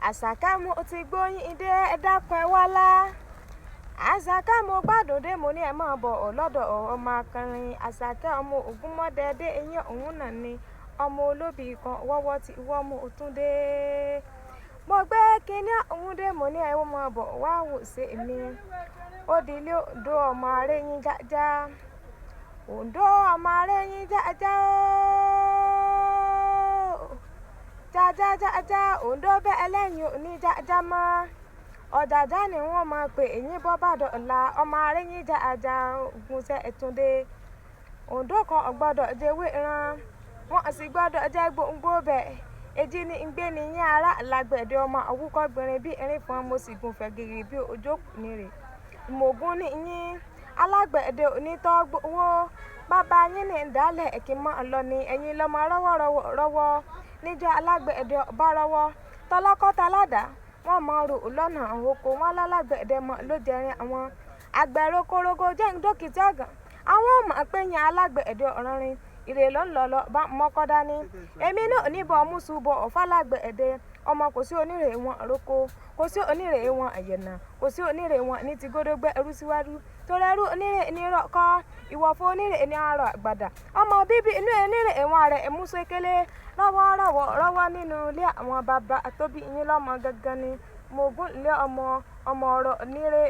Àṣàkẹ́, mo ti gbóyin dé, ẹ dákun ẹ wá lá. Àṣàkẹ́, mo gbádùn dé, mo ní ẹ máa bọ̀ lọ́dọ̀ ọmọ akọrin. Àṣàkẹ́ ọmọ Ògúnmọ́dẹ́dé, eyín òun náà ni ọmọ olóbì kan wọ́wọ́ tí ìwọ́ mo tún dé. Mo gbé kinní ọ̀hún dé, mo ní ẹ máa bọ̀ wá wò ṣe mi. Ó di ilé Oǹdó ọmọ aréyín jájá. Oǹdó ọmọ aréyín jájá ooo. Jájá jájá, Oǹdó bẹ́ẹ̀ lẹ́yìn òní jájá mọ́. Ọ̀jàjá ni wọ́n máa pè yín bọ́ bá dọ̀la. Ọmọ aréyín jájá ògúnṣẹ́ ẹ̀túndé. Oǹdó kan ò gbọ́dọ̀ jẹ́wé ran, wọ́n sì gbọ́dọ̀ jẹ́ gbòǹgbò bẹ̀. Èjì ni ń gbé ní yín ará alágbẹ̀dẹ ọmọ àwúkọ́ gbìnrin bí erin fún mo sì gùnfẹ̀ gìrì bí ojókòó nírè. Ìmọ̀ọ́gùn ni yín, alágbẹ̀dẹ onítọ́gbowó. Bàbá yín ní ń dálẹ̀ kí mọ́ lọ ni ẹ̀yin lọ́mọ rọ́wọ́rọ́wọ́ rọ́wọ́. Níjọ́ alágbẹ̀dẹ bá rọ́wọ́, tọlọ́kọ́ taládàá, wọ́n mọ̀ ro lọ́nà oko wọn lálágbẹ̀dẹ mọ́ ló jẹrin àwọn. Àgbẹ̀ rokoroko jẹ́ ń dókítà ọ̀gàn. Àwọn ò mọ̀ pé yín alágbẹ̀dẹ ọ̀rànrin. Ìrè ló ń lọ lọ bá mọ́kọ́ dání. Èmi náà ò ní bọ́ mùsù bọ̀ fálágbẹ̀dẹ. Ọmọ kò sí onírè wọn roko, kò sí onírè wọn ẹ̀yẹ̀nà, kò sí onírè wọn ní ti gódógbé ẹrú síwájú. Torí ẹrú onírè ní rọ́kọ́, ìwọ̀fọ̀ onírè ní arọ àgbàdà. Ọmọ bíbí inú onírè wọn rẹ̀ mú sékélé. Rọ́wọ́ rọ́wọ́ rọ́wọ́ nínú ilé àwọn bàbá tó bí yín lọ́mọ gangan ni. Mo gùn lé ọmọ, ọmọ ọ̀rọ̀ onírè.